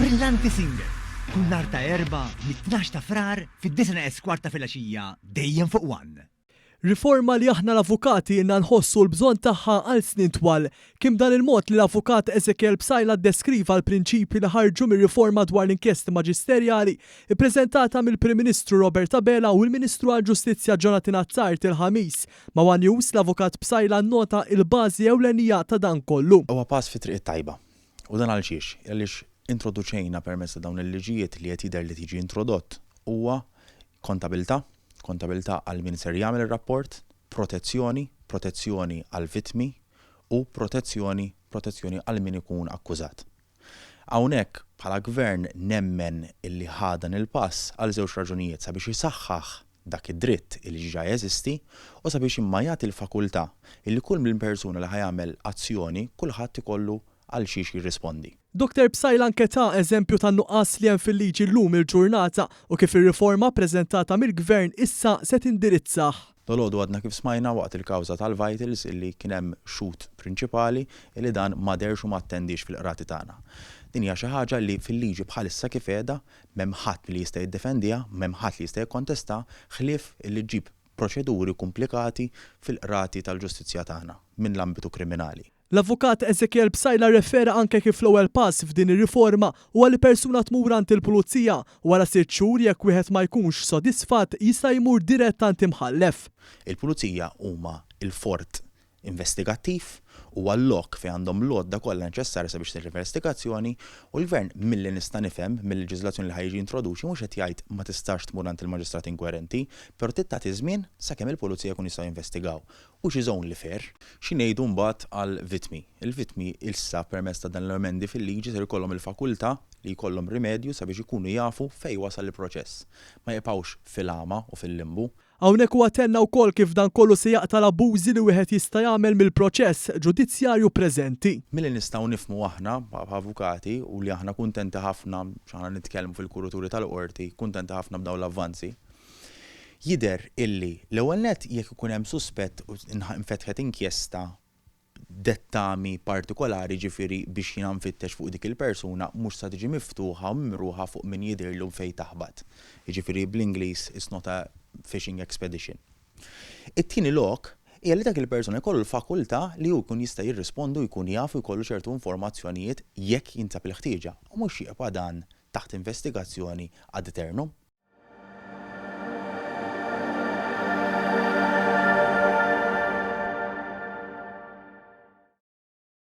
Brillanti Singer, kull nhar ta' Erbgħa mit-tnax ta' Frar fid-disgħa neqes kwart ta' filgħaxija dejjem fuq One. Riforma li aħna l-avukati ilna nħossu l-bżonn tagħha għal snin twal. Kien b'dan il-mod li l-Avukat Ezekiel Psaila ddeskriva l-prinċipji li ħarġu mir-riforma dwar l-inkjesti maġisterjali ppreżentata mill-Prim Ministru Robert Abela u l-Ministru għall-Ġustizzja Jonathan Attard il-Ħamis. Ma' one News, l-Avukat Psaila nnota il-bażi ewlenija ta' dan kollu. Huwa pass fit-triq it-tajba. U dan għalxiex? Għaliex introduċejna permezz ta' dawn il-liġijiet li qed jidher li tiġi introdott huwa kontabilità, kontabilità għal min ser jagħmel ir-rapport, protezzjoni, protezzjoni għall-vittmi u protezzjoni, protezzjoni għal min ikun akkużat. Hawnhekk bħala Gvern nemmen illi ħa dan il-pass għal żewġ raġunijiet, sabiex isaħħaħ dak id-dritt illi ġiġa jeżisti u sabiex imma jagħti l-fakultà illi kull min persuna li ħa jagħmel azzjoni kulħadd ikollu għal xiex jirrispondi. Doctor Psaila anke ta eżempju tan-nuqqas li hemm fil-liġi llum il-ġurnata u kif ir-riforma ppreżentata mill-Gvern issa se tindirizzah. Dalgħodu għadna kif smajna waqt il-kawża tal-Vitals illi kien hemm xhud prinċipali illi dan ma dehrx u ma attendiex fil-qrati tagħna. Din hija xi ħaġa li fil-liġi bħalissa kif qiegħda M'hemm ħadd li jista' jiddefendiha, m'hemm ħadd li jista' jikkontestha, ħlief li ġġib proċeduri kumplikati fil-qrati tal-ġustizzja tagħna minn l-ambitu kriminali. L-Avukat Ezekiel Psaila rrefera anke kif l-ewwel pass f'din ir-riforma huwa li persuna tmur għand il-Pulizija u wara sitt xhur jekk wieħed ma jkunx sodisfatt jista' jmur dirett għand imħallef. Il-Pulizija huma l-fort investigattiv, huwa l-lok fejn għandhom l-għodda kollha neċessarja sabiex ssir investigazzjoni u l-Gvern, milli nista' nifhem mil-leġiżlazzjoni li ħa jiġi introduċi, mhux qed jgħid ma tistax tmur għand il-Maġistrat inkwerenti, però trid tagħti żmien sakemm il-Pulizija jkunu jistgħu jinvestigaw. Which is only fair. Xi ngħidu mbagħad għall-vittmi? Il-vittmi issa permezz ta' dan l-emendi fil-liġi ser ikollhom il-fakultà li jkollhom rimedju sabiex ikunu jafu fejn wasal il-proċess. Ma jibqgħux fil-għama u fil-limbu. Hawnhekk huwa tenna wkoll kif dan kollu se jaqta' l-abbużi li wieħed jista' jagħmel mill-proċess ġudizzjarju preżenti. Milli nistgħu nifhmu aħna bħala avukati u li aħna kuntenti ħafna għax aħna nitkellmu fil-kuruturi tal-Qorti, kuntenti ħafna b'dawn l-avvanzi, jidher illi l-ewwel nett jekk ikun hemm suspett u nfetħet inkjesta dettami partikolari jiġifieri biex jiena nfittex fuq dik il-persuna mhux sa tiġi miftuħa u mimruħa fuq min jidhirlu fejn taħbat. Jiġifieri bl-Ingliż it's not a fishing expedition. It-tieni lok hija li dak il-persuna jkollu l-fakultà li hu jkun jista' jirrispondi u jkun jaf u jkollu ċertu informazzjonijiet jekk jinsab il-ħtieġa u mhux jibqa' dan taħt investigazzjoni ad eternum.